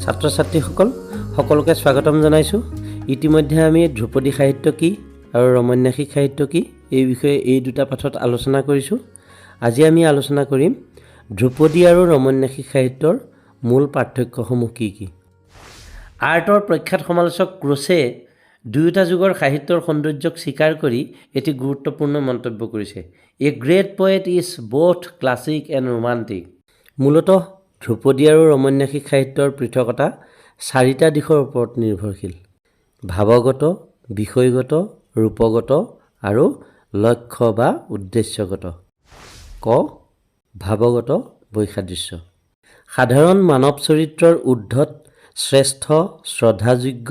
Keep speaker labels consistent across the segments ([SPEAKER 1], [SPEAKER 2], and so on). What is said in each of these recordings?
[SPEAKER 1] ছাত্ৰ ছাত্ৰীসকল, সকলোকে স্বাগতম জনাইছোঁ। ইতিমধ্যে আমি ধ্ৰুপদী সাহিত্য কি আৰু ৰমন্যাসিক সাহিত্য কি এই বিষয়ে এই দুটা পাঠত আলোচনা কৰিছোঁ। আজি আমি আলোচনা কৰিম ধ্ৰুপদী আৰু ৰমন্যাসিক সাহিত্যৰ মূল পাৰ্থক্যসমূহ কি কি। আৰ্টৰ প্ৰখ্যাত সমালোচক ক্ৰোচে দুয়োটা যুগৰ সাহিত্যৰ সৌন্দৰ্যক স্বীকাৰ কৰি এটি গুৰুত্বপূৰ্ণ মন্তব্য কৰিছে, "A great poet is both classic and romantic." মূলতঃ ধ্ৰুপদী আৰু ৰমন্যাসিক সাহিত্যৰ পৃথকতা চাৰিটা দিশৰ ওপৰত নিৰ্ভৰশীল: ভাৱগত, বিষয়গত, ৰূপগত আৰু লক্ষ্য বা উদ্দেশ্যগত। ক, ভাৱগত বৈসাদৃশ্য। সাধাৰণ মানৱ চৰিত্ৰৰ ঊৰ্ধত শ্ৰেষ্ঠ, শ্ৰদ্ধাযোগ্য,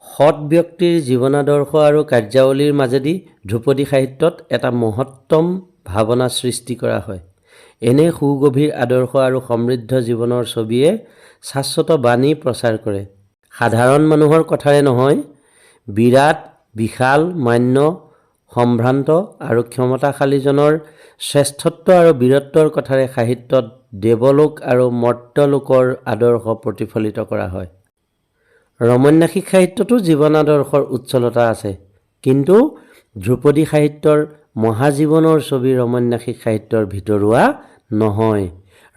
[SPEAKER 1] সৎ ব্যক্তিৰ জীৱনাদৰ্শ আৰু কাৰ্যাৱলীৰ মাজেদি ধ্ৰুপদী সাহিত্যত এটা মহত্তম ভাৱনা সৃষ্টি কৰা হয়। এনে সুগভীৰ আদৰ্শ আৰু সমৃদ্ধ জীৱনৰ ছবিয়ে শাশ্বত বাণী প্ৰচাৰ কৰে। সাধাৰণ মানুহৰ কথাৰে নহয়, বিৰাট, বিশাল, মান্য, সম্ভ্ৰান্ত আৰু ক্ষমতাশালীজনৰ শ্ৰেষ্ঠত্ব আৰু বীৰত্বৰ কথাৰে সাহিত্যত দেৱলোক আৰু মৰ্ত্যলোকৰ আদৰ্শ প্ৰতিফলিত কৰা হয়। ৰমন্যাসিক সাহিত্যতো জীৱনাদৰ্শৰ উজ্জ্বলতা আছে, কিন্তু ধ্ৰুপদী সাহিত্যৰ মহাজীৱনৰ ছবি ৰমন্যাসিক সাহিত্যৰ ভিতৰুৱা নহয়।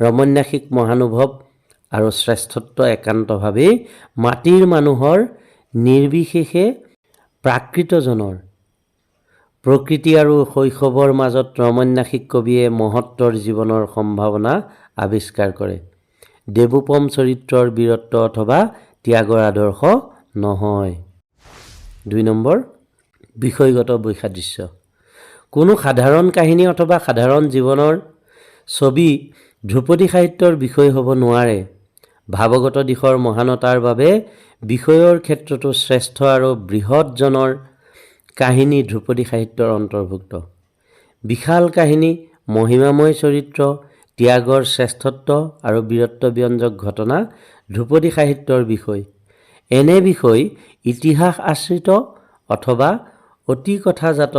[SPEAKER 1] ৰমন্যাসিক মহানুভৱ আৰু শ্ৰেষ্ঠত্ব একান্তভাৱেই মাটিৰ মানুহৰ, নিৰ্বিশেষে প্ৰাকৃতজনৰ। প্ৰকৃতি আৰু শৈশৱৰ মাজত ৰমন্যাসিক কবিয়ে মহত্তৰ জীৱনৰ সম্ভাৱনা আৱিষ্কাৰ কৰে, দেৱোপম চৰিত্ৰৰ বীৰত্ব অথবা ত্যাগৰ আদৰ্শ নহয়। 2 নম্বৰ, বিষয়গত বৈসাদৃশ্য। কোনো সাধাৰণ কাহিনী অথবা সাধাৰণ জীৱনৰ ছবি ধ্ৰুপদী সাহিত্যৰ বিষয় হ'ব নোৱাৰে। ভাৱগত দিশৰ মহানতাৰ বাবে বিষয়ৰ ক্ষেত্ৰতো শ্ৰেষ্ঠ আৰু বৃহৎজনৰ কাহিনী ধ্ৰুপদী সাহিত্যৰ অন্তৰ্ভুক্ত। বিশাল কাহিনী, মহিমাময় চৰিত্ৰ, ত্যাগৰ শ্ৰেষ্ঠত্ব আৰু বীৰত্বব্যঞ্জক ঘটনা ধ্ৰুপদী সাহিত্যৰ বিষয়। এনে বিষয় ইতিহাস আশ্ৰিত অথবা অতিকথাজাত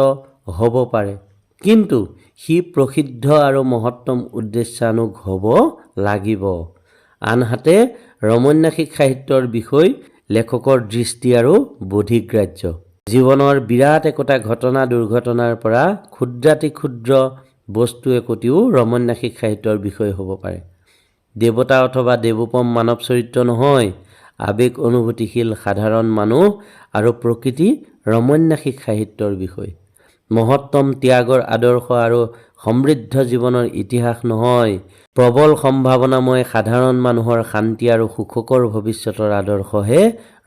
[SPEAKER 1] হ'ব পাৰে, কিন্তু সি প্ৰসিদ্ধ আৰু মহত্তম উদ্দেশ্যানুগ হ'ব লাগিব। আনহাতে ৰমন্যাসিক সাহিত্যৰ বিষয় লেখকৰ দৃষ্টি আৰু বোধিগ্ৰাহ্য। জীৱনৰ বিৰাট একোটা ঘটনা দুৰ্ঘটনাৰ পৰা ক্ষুদ্ৰাতিক্ষুদ্ৰ বস্তু একোটিও ৰমন্যাসিক সাহিত্যৰ বিষয় হ'ব পাৰে। দেৱতা অথবা দেৱোপম মানৱ চৰিত্ৰ নহয়, আৱেগ অনুভূতিশীল সাধাৰণ মানুহ আৰু প্ৰকৃতি ৰমন্যাসিক সাহিত্যৰ বিষয়। মহত্তম ত্যাগৰ আদৰ্শ আৰু সমৃদ্ধ জীৱনৰ ইতিহাস নহয়, প্ৰবল সম্ভাৱনাময় সাধাৰণ মানুহৰ শান্তি আৰু সুখকৰ ভৱিষ্যতৰ আদৰ্শহে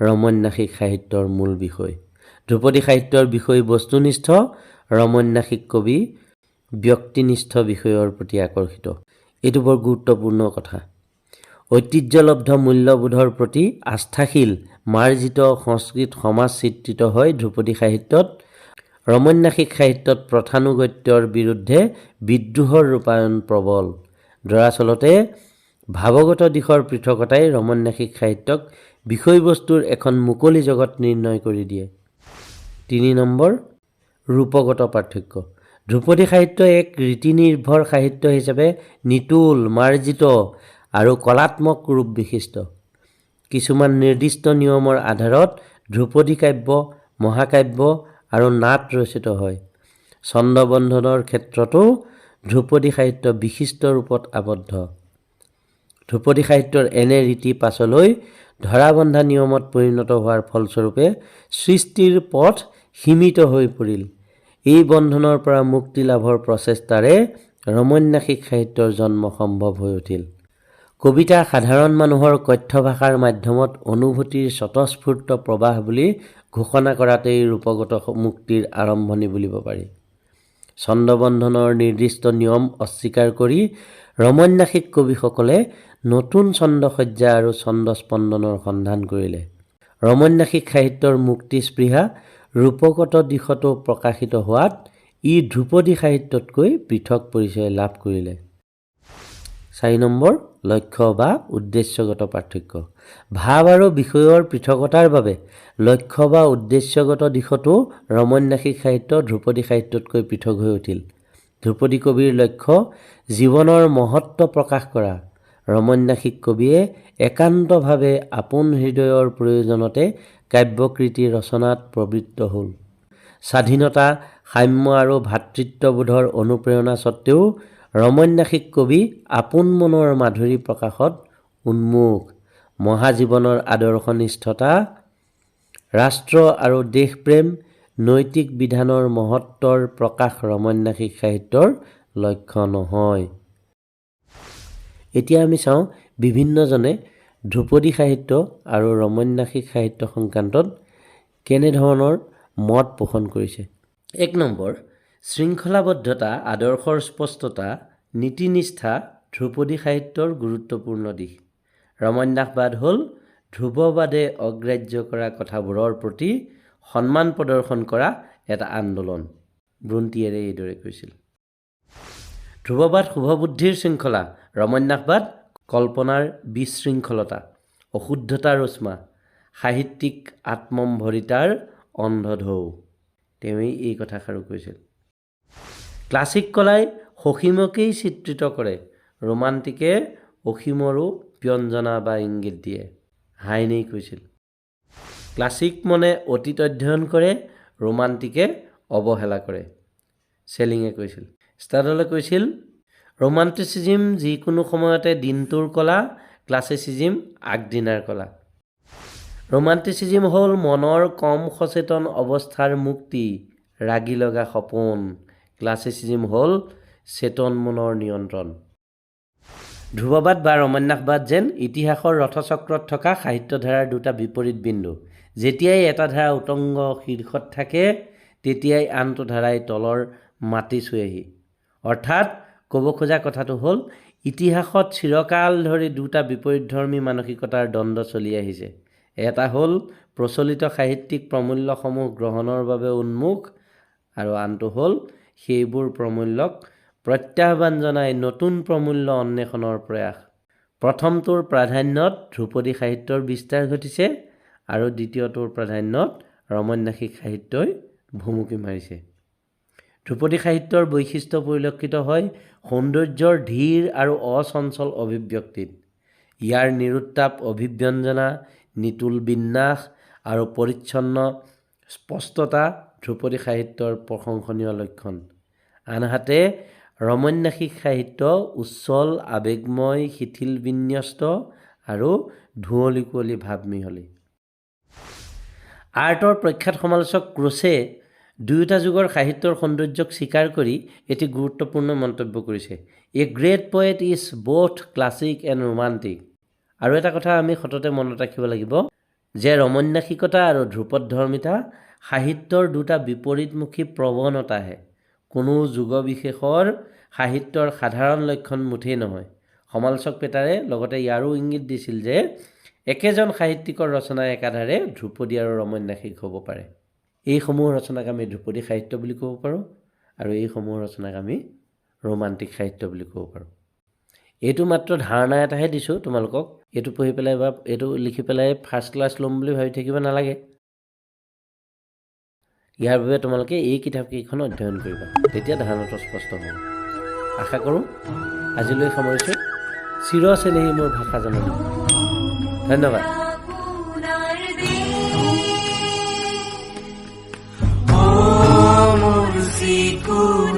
[SPEAKER 1] ৰমন্যাসিক সাহিত্যৰ মূল বিষয়। ধ্ৰুপদী সাহিত্যৰ বিষয় বস্তুনিষ্ঠ, ৰমন্যাসিক কবি ব্যক্তিনিষ্ঠ বিষয়ৰ প্ৰতি আকৰ্ষিত। এইটো বৰ গুৰুত্বপূৰ্ণ কথা। ঐতিহ্যলব্ধ মূল্যবোধৰ প্ৰতি আস্থাশীল, মাৰ্জিত সংস্কৃত সমাজ চিত্ৰিত হয় ধ্ৰুপদী সাহিত্যত। ৰমন্যাসিক সাহিত্যত প্ৰথানুগত্যৰ বিৰুদ্ধে বিদ্ৰোহৰ ৰূপায়ণ প্ৰবল। দৰাচলতে ভাৱগত দিশৰ পৃথকতাই ৰমন্যাসিক সাহিত্যক বিষয়বস্তুৰ এখন মুকলি জগত নিৰ্ণয় কৰি দিয়ে। 3 নম্বৰ, ৰূপগত পাৰ্থক্য। ধ্ৰুপদী সাহিত্য এক ৰীতি নিৰ্ভৰ সাহিত্য হিচাপে নিটোল, মাৰ্জিত আৰু কলাত্মক ৰূপ বিশিষ্ট। কিছুমান নিৰ্দিষ্ট নিয়মৰ আধাৰত ধ্ৰুপদী কাব্য, মহাকাব্য আৰু নাট ৰচিত হয়। ছন্দবন্ধনৰ ক্ষেত্ৰতো ধ্ৰুপদী সাহিত্য বিশিষ্ট ৰূপত আবদ্ধ। ধ্ৰুপদী সাহিত্যৰ এনে ৰীতি পাছলৈ ধৰাবন্ধা নিয়মত পৰিণত হোৱাৰ ফলস্বৰূপে সৃষ্টিৰ পথ সীমিত হৈ পৰিল। এই বন্ধনৰ পৰা মুক্তি লাভৰ প্ৰচেষ্টাৰে ৰমন্যাসিক সাহিত্যৰ জন্ম সম্ভৱ হৈ উঠিল। কবিতা সাধাৰণ মানুহৰ কথ্য ভাষাৰ মাধ্যমত অনুভূতিৰ স্বতঃস্ফূৰ্ত প্ৰবাহ বুলি ঘোষণা কৰাতেই ৰূপগত মুক্তিৰ আৰম্ভণি বুলিব পাৰি। ছন্দবন্ধনৰ নিৰ্দিষ্ট নিয়ম অস্বীকাৰ কৰি ৰমন্যাসিক কবিসকলে নতুন ছন্দসজ্জা আৰু ছন্দস্পন্দনৰ সন্ধান কৰিলে। ৰমন্যাসিক সাহিত্যৰ মুক্তিস্পৃহা ৰূপগত দিশতো প্ৰকাশিত হোৱাত ই ধ্ৰুপদী সাহিত্যতকৈ পৃথক পৰিচয় লাভ কৰিলে। 4 নম্বৰ, লক্ষ্য বা উদ্দেশ্যগত পাৰ্থক্য। ভাৱ আৰু বিষয়ৰ পৃথকতাৰ বাবে লক্ষ্য বা উদ্দেশ্যগত দিশতো ৰমন্যাসিক সাহিত্য ধ্ৰুপদী সাহিত্যতকৈ পৃথক হৈ উঠিল। ধ্ৰুপদী কবিৰ লক্ষ্য জীৱনৰ মহত্ব প্ৰকাশ কৰা। ৰমন্যাসিক কবিয়ে একান্তভাৱে আপোন হৃদয়ৰ প্ৰয়োজনতে কাব্যকৃতি ৰচনাত প্ৰবৃত্ত হ'ল। স্বাধীনতা, সাম্য আৰু ভাতৃত্ববোধৰ অনুপ্ৰেৰণা স্বত্বেও ৰমন্যাসিক কবি আপোন মনৰ মাধুৰী প্ৰকাশত উন্মুখ। মহাজীৱনৰ আদৰ্শনিষ্ঠতা, ৰাষ্ট্ৰ আৰু দেশপ্ৰেম, নৈতিক বিধানৰ মহত্বৰ প্ৰকাশ ৰমন্যাসিক সাহিত্যৰ লক্ষ্য নহয়। এতিয়া আমি চাওঁ বিভিন্নজনে ধ্ৰুপদী সাহিত্য আৰু ৰমন্যাসিক সাহিত্য সংক্ৰান্তত কেনেধৰণৰ মত পোষণ কৰিছে। 1 নম্বৰ, শৃংখলাবদ্ধতা, আদৰ্শৰ স্পষ্টতা, নীতিনিষ্ঠা ধ্ৰুপদী সাহিত্যৰ গুৰুত্বপূৰ্ণ দিশ। ৰমন্যাসবাদ হ'ল ধ্ৰুৱবাদে অগ্ৰাহ্য কৰা কথাবোৰৰ প্ৰতি সন্মান প্ৰদৰ্শন কৰা এটা আন্দোলন, ব্ৰুণ্টিয়েৰে এইদৰে কৈছিল। ধ্ৰুৱবাদ শুভবুদ্ধিৰ শৃংখলা, ৰমন্যাসবাদ কল্পনাৰ বিশৃংখলতা, অশুদ্ধতাৰ উষ্মা, সাহিত্যিক আত্মম্ভৰিতাৰ অন্ধঢৌ। তেওঁৱেই এই কথাষাৰো কৈছিল। ক্লাছিক কলাই সসীমকেই চিত্ৰিত কৰে, ৰোমান্টিকে অসীমৰো ব্যঞ্জনা বা ইংগিত দিয়ে, হাইনেই কৈছিল। ক্লাছিক মনে অতীত অধ্যয়ন কৰে, ৰোমান্টিকে অৱহেলা কৰে, চেলিঙে কৈছিল। ষ্টাডলে কৈছিল, ৰোমান্টিচিজিম যিকোনো সময়তে দিনটোৰ কলা, ক্লাছিচিজিম আগদিনাৰ কলা। ৰোমান্টিচিজিম হ'ল মনৰ কম সচেতন অৱস্থাৰ মুক্তি, ৰাগি লগা সপোন। ক্লাছিচিজিম হ'ল চেতন মনৰ নিয়ন্ত্ৰণ। ধ্ৰুৱবাদ বা ৰমন্যাসবাদ যেন ইতিহাসৰ ৰথচক্ৰত থকা সাহিত্যধাৰাৰ দুটা বিপৰীত বিন্দু। যেতিয়াই এটা ধাৰা উত্তংগ শীৰ্ষত থাকে, তেতিয়াই আনটো ধাৰাই তলৰ মাটি চুৱেহি। অৰ্থাৎ ক'ব খোজা কথাটো হ'ল, ইতিহাসত চিৰকাল ধৰি দুটা বিপৰীতধৰ্মী মানসিকতাৰ দ্বন্দ্ব চলি আহিছে। এটা হ'ল প্ৰচলিত সাহিত্যিক প্ৰমূল্যসমূহ গ্ৰহণৰ বাবে উন্মুখ, আৰু আনটো হ'ল সেইবোৰ প্ৰমূল্যক প্ৰত্যাহ্বান জনাই নতুন প্ৰমূল্য অন্বেষণৰ প্ৰয়াস। প্ৰথমটোৰ প্ৰাধান্যত ধ্ৰুপদী সাহিত্যৰ বিস্তাৰ ঘটিছে আৰু দ্বিতীয়টোৰ প্ৰাধান্যত ৰমন্যাসিক সাহিত্যই ভুমুকি মাৰিছে। ধ্ৰুপদী সাহিত্যৰ বৈশিষ্ট্য পৰিলক্ষিত হয় সৌন্দৰ্যৰ ধীৰ আৰু অচঞ্চল অভিব্যক্তিত। ইয়াৰ নিৰুত্তাপ অভিব্যঞ্জনা, নিতুল বিন্যাস আৰু পৰিচ্ছন্ন স্পষ্টতা ধ্ৰুপদী সাহিত্যৰ প্ৰশংসনীয় লক্ষণ। আনহাতে ৰমন্যাসিক সাহিত্য উচ্ছল, আৱেগময়, শিথিল বিন্যস্ত আৰু ধুঁৱলি কুঁৱলী ভাৱ মিহলি। আৰ্টৰ প্ৰখ্যাত সমালোচক ক্ৰোচে দুয়োটা যুগৰ সাহিত্যৰ সৌন্দৰ্যক স্বীকাৰ কৰি এটি গুৰুত্বপূৰ্ণ মন্তব্য কৰিছে, A great poet is both classic and romantic. আৰু এটা কথা আমি সততে মনত ৰাখিব লাগিব যে ৰমন্যাসিকতা আৰু ধ্ৰুপদধৰ্মিতা সাহিত্যৰ দুটা বিপৰীতমুখী প্ৰৱণতাহে, কোনো যুগ বিশেষৰ সাহিত্যৰ সাধাৰণ লক্ষণ মুঠেই নহয়। সমালোচক পেটাৰে লগতে ইয়াৰো ইংগিত দিছিল যে একেজন সাহিত্যিকৰ ৰচনা একাধাৰে ধ্ৰুপদী আৰু ৰমন্যাসিক হ'ব পাৰে। এইসমূহ ৰচনাক আমি ধ্ৰুপদী সাহিত্য বুলি ক'ব পাৰোঁ আৰু এইসমূহ ৰচনাক আমি ৰোমান্টিক সাহিত্য বুলি ক'ব পাৰোঁ। এইটো মাত্ৰ ধাৰণা এটাহে দিছোঁ তোমালোকক। এইটো পঢ়ি পেলাই বা এইটো লিখি পেলাই ফাৰ্ষ্ট ক্লাছ ল'ম বুলি ভাবি থাকিব নালাগে। ইয়াৰ বাবে তোমালোকে এই কিতাপকেইখন অধ্যয়ন কৰিবা, তেতিয়া ধাৰণাটো স্পষ্ট হ'ব। আশা কৰোঁ আজিলৈ সামৰিছোঁ। চিৰ চেনেহী মোৰ ভাষা জননী। ধন্যবাদ।
[SPEAKER 2] মোৰ চিকুণি।